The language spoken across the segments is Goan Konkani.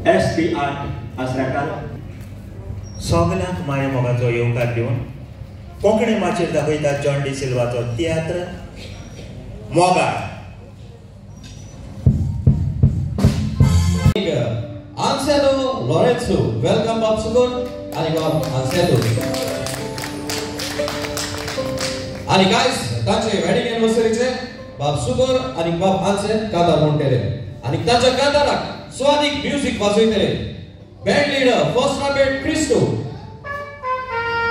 एस टी 8 आसराकार सगल्यांक माया मोगाचो येवकार दिवन कोंकणी माचयेर दाखयता जॉन डिसिल्वाचो तियात्र मोगाळ. आन्सेलो लॉरेन्सो welcome बाब सुगोर आनी बाब आन्सेलो. आनी गायज तांचे वेडिंग एनिवर्सरीचे बाब सुगोर आनी बाब आन्सेल कांतार म्हणटले आनी तांच्या कांताराक स्वादीक म्युजीक वाजयतले. Band leader first trumpet Christo,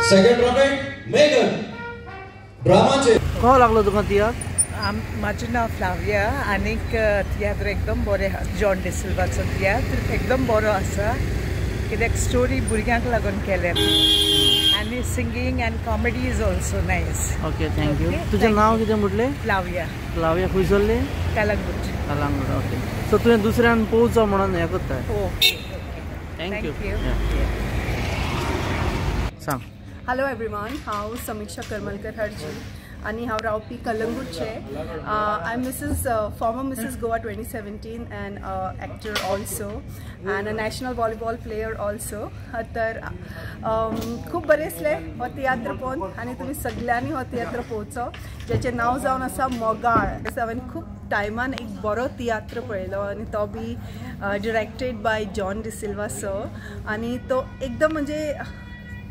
second trumpet Megan. ड्रामाचे कसो लागलो तुका तियात्र? म्हाजें नांव फ्लाविया आनीक तियात्र एकदम बरें आसा. जॉन डिसिल्वाचो तियात्र एकदम बरो आसा कित्याक स्टोरी भुरग्यांक लागून केल्या आनी singing and comedy is also nice. Okay, thank you. तुजें नांव कितें म्हटलें? फ्लाविया. फ्लाविया खंयसरलें? कलंगूट. कलंगूट, ओके. सो तुवें दुसऱ्यान पळोवचो म्हणून हें करता. Okay, thank you. सांग. हॅलो एवरीवन, हांव समीक्षा करमलकर हरजी आनी हांव रावपी कलंगूटचे. I am Mrs former Mrs Goa 2017 and actor also and a national volleyball player also. तर खूब बरें आसलें हो तियात्र पळोवन आनी तुमी सगळ्यांनी हो तियात्र पळोवचो ज्याचें नांव जावन आसा मोगाळ. हांवें खूब टायमान एक बरो तियात्र पळयलो आनी तो बी directed by John D'Silva sir. आनी तो एकदम म्हणजे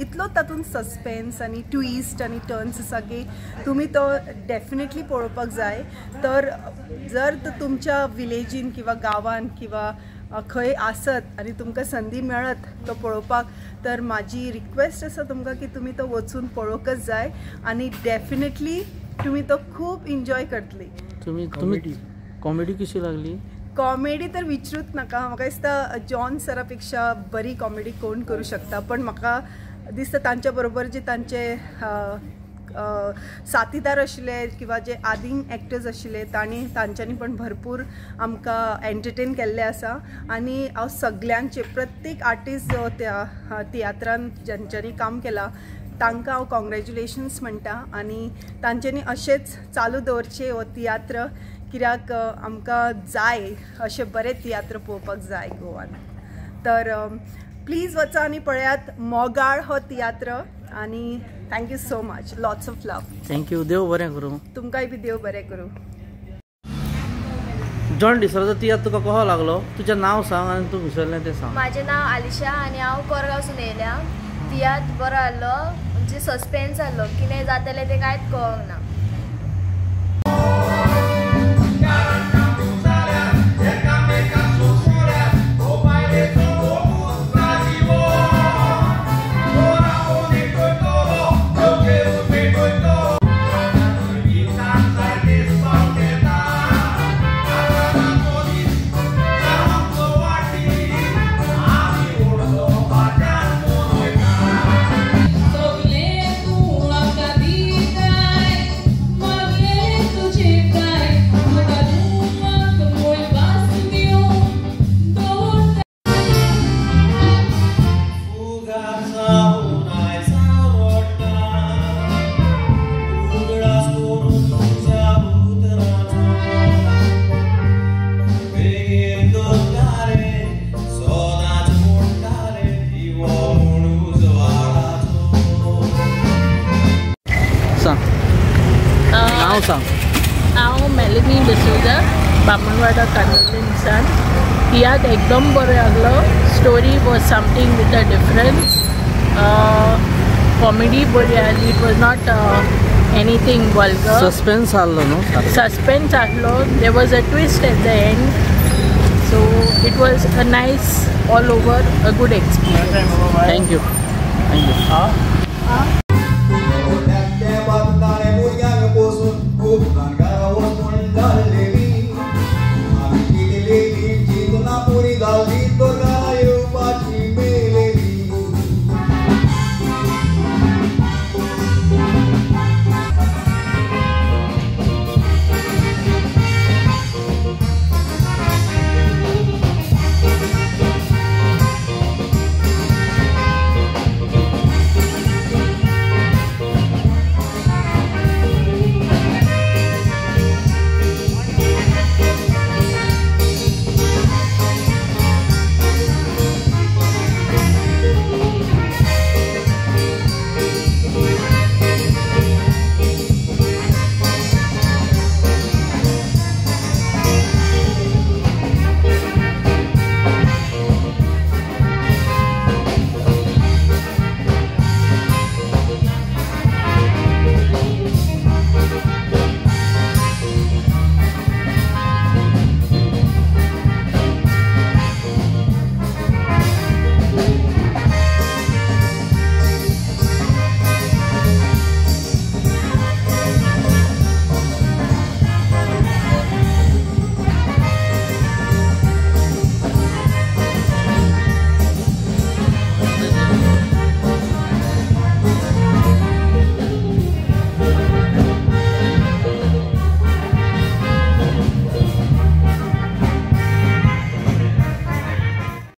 इतलो तातूंत सस्पेन्स आनी ट्विस्ट आनी टर्न्स आसा की तुमी तो डेफिनेटली पळोवपाक जाय. तर जर तुमच्या विलेजीन किंवा गांवान किंवा खंय आसत आनी तुमकां संदी मेळत तो पळोवपाक तर म्हाजी रिक्वेस्ट आसा तुमकां की तुमी तो वचून पळोवंकच जाय आनी डेफिनेटली तुमी तो खूब इन्जॉय करतली. तुमी कॉमेडी कशी लागली? कॉमेडी तर विचारूच नाका. म्हाका दिसता जॉन सरा पेक्षा बरी कॉमेडी कोण करूं शकता. पण म्हाका दिसता तांच्या बरोबर जे तांचे साथीदार आशिल्ले किंवा जे आदीं एक्टर्स आशिल्ले तांणी तांच्यांनी पण भरपूर आमकां एंटरटेन केल्लें आसा. आनी हांव सगल्यांचे प्रत्येक आर्टिस्ट जो त्या तियात्रान ज्यांच्यांनी काम केलां तांकां हांव कॉंग्रेच्युलेशन्स म्हणटा आनी तांच्यांनी अशेंच चालू दवरचें हो तियात्र कित्याक आमकां जाय अशे बरे तियात्र पळोवपाक जाय गोवान. तर प्लीज वचा आनी पळयात मोगाळ हो तियात्र. आनी thank you so much, lots of love. Thank you. देव बरें करूं. तुमकांय बी देव बरें करूं. जॉन डिसिल्वाचो तियात्र तुका कसो लागलो? तुजें नांव सांग आनी तूं विसरलें तें सांग. म्हाजें नांव आलिशा आनी हांव कोरगांवसून येयल्या. तियात्र बरो आहलो, म्हणजे सस्पेन्स आहलो, कितें जातलें तें कांयच कळोंक ना. हांव मेलनी डिसोजा, बामणवाडा कांदोलिनसान. तियात्र एकदम बरो लागलो. Story was something with a difference. Comedy बरी आहली. It was not anything vulgar. Suspense आहलो न्हू? सस्पेन्स आहलो. There was a twist at the end. So it was a nice all over a good experience. Thank you. Thank you.